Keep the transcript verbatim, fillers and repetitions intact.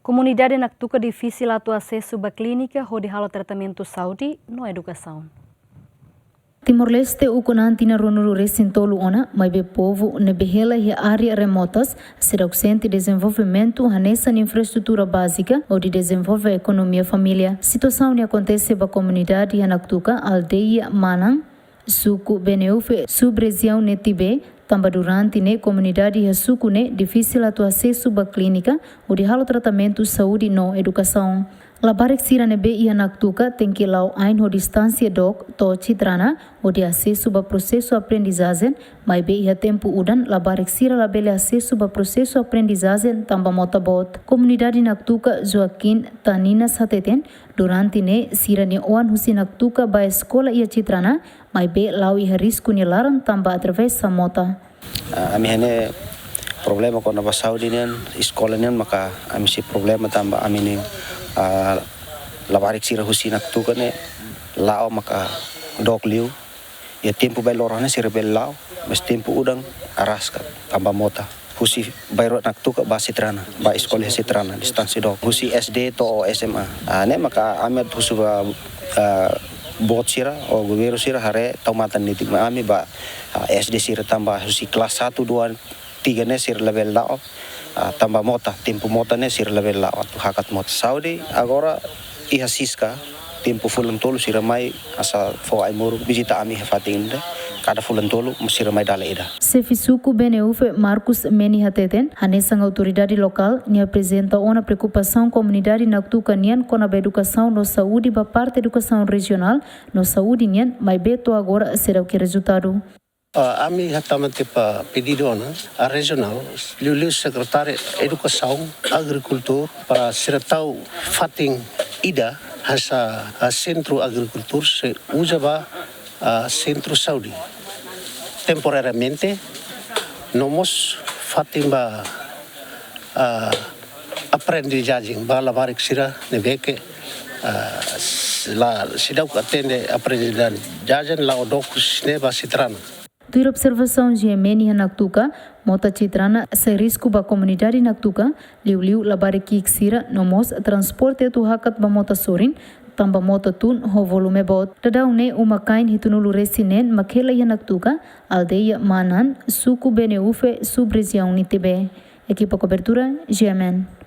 Komunidade Naktuka difisil atu asesu ba klínika hodi halo tratamentu saúde no edukasaun. Timor-Leste ukun an tinan ruanulu-resin-tolu ona, maibé povu ne'ebé hela iha área remotas seidauk sente dezenvolvimentu hanesan infraestrutura bázika hodi dezenvolve ekonomia família. Situasaun ne'e akontese ba komunidade iha Naktuka, aldeia Manan, suku Beneufe, sub-rejiaun Netibe, tanba durante ne'e komunidade iha suku ne'e difisil atu asesu ba klínika hodi halo tratamentu saúde no edukasaun. Labarik sira ne'ebé iha Naktuka tenke la'o ain ho distánsia dook to'o Citrana hodi asesu ba prosesu aprendizajen, maibé iha tempu udan labarik sira labele asesu ba prosesu aprendizajen tanba mota boot. Komunidade Naktuka Joaquim Taninas hateten, durante ne'e sira-nia oan husi Naktuka ba eskola iha Citrana, maibé la'o iha risku nia laran tanba atravesa mota. Ah, ami hatene problema kona-ba saúde nian, eskola nian maka ami sei problema tanba ami-nia, ah, labarik sira husi Naktuka ne'e la'o maka dook liu. Iha tempu bailoro ne'e sira bele la'o, mas tempu udan araska tanba mota. Husi bairru Naktuka ba Citrana, ba eskola Citrana, distánsia dook. Husi S D to'o S M A. Ah, ne'e maka ami husu ba, ah, boot sira, ou governu sira haree tau matan netik mai ami ba, ah, S D sira tanba husi kelas satu, dua, tiga ne'e sira labele la'o, ah, tanba mota, tempu mota ne'e sira labele la'o atu hakat mota. Saúde agora iha Siska, tempu fulan tolu sira mai asa fó ai-moruk, vizita ami iha fatin ida, kada fulan tolu sira mai dala ida. Xefe suku Beneufe Marcus Meni hateten, hanesan autoridade lokál, nia aprezenta ona preokupasaun komunidade Naktuka nian kona-ba edukasaun no saúde ba parte edukasaun rejionál no saúde nian, maibé to'o agora seidauk iha rezultadu. Ah, ami hatama tiha pedidu ona, ah, rejionál, liuliu sekretáriu edukasaun, agrikultura, para sira tau fatin ida hanesan, ah, sentru agrikultura sei uza ba, ah, sentru saúde. Temporariamente, no mós fatin ba, ah, aprendizajen ba labarik sira ne'ebé ke, ah, s-, la, seidauk atende aprendizajen la'o dook husi ne'e ba Citrana. Tuir observasaun G M N iha Naktuka, mota Citrana sai risku ba komunidade Naktuka, liuliu labarik ki'ik sira no mós transporte atu hakat ba mota sorin, tanba mota tun ho volume boot. Daudaun ne'e uma-kain hitunulu-resin-neen mak hela iha Naktuka, aldeia Manan, suku Beneufe, sub-rejiaun Nitibe. Ekipa kobertura, G M N.